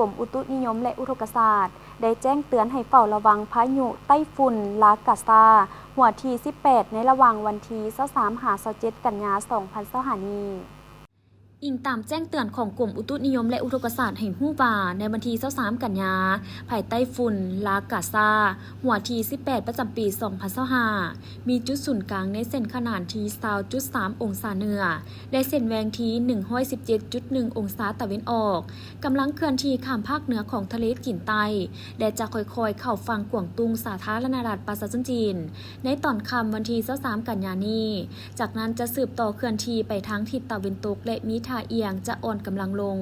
ກົມອຸຕຸນິຍົມ ແລະ ອຸທົກກະສາດ ໄດ້ແຈ້ງເຕືອນໃຫ້ເຝົ້າລະວັງພາຍຸໄຕ້ຝຸ່ນລາກາຊາ ຫົວທີສິບແປດ ໃນລະຫວ່າງວັນທີຊາວສາມ ຫາ ຊາວເຈັດ ກັນຍາ ສອງພັນຊາວຫ້ານີ້. ອີງຕາມແຈ້ງເຕືອນຂອງກົມອຸຕຸນິຍົມ ແລະ ອຸທົກກະສາດໃຫ້ຮູ້ວ່າ ໃນວັນທີຊາວສາມ ກັນຍາ ພາຍຸໄຕ້ຝຸ່ນລາກາຊາ ຫົວທີສິບແປດ ປະຈຳປີສອງພັນຊາວຫ້າ ມີຈຸດສູນກາງໃນເສັ້ນຂະໜານທີ່ຊາວຈຸດສາມອົງສາເໜືອ ແລະ ເສັ້ນແຫວ່ງທີ່ໜຶ່ງຮ້ອຍສິບເຈັດຈຸດໜຶ່ງອົງສາຕາເວັນອອກ, ກຳລັງເຄື່ອນທີ່ຂ້າມພາກເໜືອຂອງທະເລຈີນໃຕ້ ແລະ ຈະຄ່ອຍໆເຂົ້າຝັ່ງກວາງຕຸ້ງ ສາທາລະນະລັດປະຊາຊົນຈີນ ໃນຕອນຄ່ຳວັນທີຊາວສາມ ກັນຍານີ້. ຈາກນັ້ນຈະສືບຕໍ່ເຄື່ອນທີ່ໄປທາງທິດຕາເວັນຕົກ ແລະ ມີທ່າອ່ຽງຈະອ່ອນກຳລັງລົງ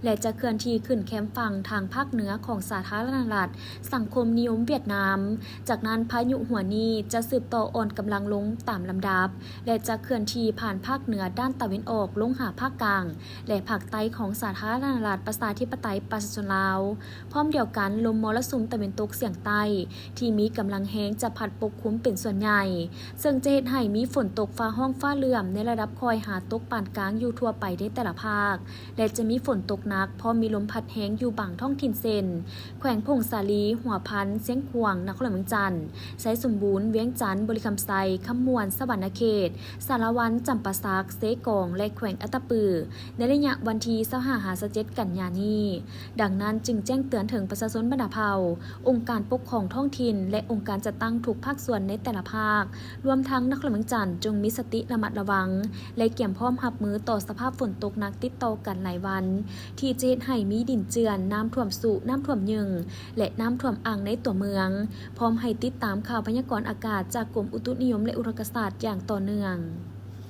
ແລະ ຈະເຄື່ອນທີ່ຂຶ້ນແຄມຝັ່ງທາງພາກເໜືອຂອງສາທາລະນະລັດສັງຄົມນິຍົມຫວຽດນາມ. ຈາກນັ້ນພາຍຸຫົວນີ້ຈະສືບຕໍ່ອ່ອນກຳລັງລົງຕາມລຳດັບ ແລະ ຈະເຄື່ອນທີ່ຜ່ານພາກເໜືອດ້ານຕາເວັນອອກລົງຫາພາກກາງ ແລະ ພາກໃຕ້ຂອງສາທາລະນະລັດປະຊາທິປະໄຕປະຊາຊົນລາວ. ພ້ອມດຽວກັນ, ລົມມໍລະສຸມຕາເວັນຕົກສຽງໃຕ້ທີ່ມີກຳລັງແຮງຈະພັດປົກຄຸມເປັນສ່ວນໃຫຍ່, ເຊິ່ງຈະເຮັດໃຫ້ມີຝົນຕົກຟ້າຮ້ອງຟ້າເຫຼື້ອມໃນລະດັບຄ່ອຍຫາຕົກປານກາງຢູ່ທົ່ວໄປໃນແຕ່ລະພາກ ແລະ ຈະມີຝົນຕົກໜັກ ພ້ອມມີລົມພັດແຮງຢູ່ບາງທ້ອງຖິ່ນເຊັ່ນ ແຂວງຜົ້ງສາລີ, ຫົວພັນ, ຊຽງຂວາງ, ນະຄອນຫຼວງວຽງຈັນ, ໄຊສົມບູນ, ວຽງຈັນ, ບໍລິຄຳໄຊ, ຄຳມ່ວນ, ສະຫວັນນະເຂດ, ສາລະວັນ, ຈຳປາສັກ, ເຊກອງ ແລະ ແຂວງອັດຕະປື ໃນໄລຍະວັນທີຊາວຫ້າ ຫາ ຊາວເຈັດ ກັນຍານີ້. ດັ່ງນັ້ນຈຶ່ງແຈ້ງເຕືອນເຖິງປະຊາຊົນບັນດາເຜົ່າ, ອົງການປົກຄອງທ້ອງຖິ່ນ ແລະ ອົງການຈັດຕັ້ງທຸກພາກສ່ວນໃນແຕ່ລະພາກ, ລວມທັງນະຄອນຫຼວງວຽງຈັນ ຈົ່ງມີສະຕິລະມັດລະວັງ ແລະ ກຽມພ້ອມຮັບມືຕໍ່ສະພາບຝົນຕົກໜັກຕິດຕໍ່ກັນຫຼາຍວັນ ທີ່ຈະເຮັດໃຫ້ມີດິນເຈື່ອນ, ນ້ຳຖ້ວມຊຸ, ນ້ຳຖ້ວມຍຶງ ແລະ ນ້ຳຖ້ວມອ່າງໃນຕົວເມືອງ, ພ້ອມໃຫ້ຕິດຕາມຂ່າວພະຍາກອນອາກາດຈາກກົມອຸຕຸນິຍົມ ແລະ ອຸທົກກະສາດຢ່າງຕໍ່ເນື່ອງ.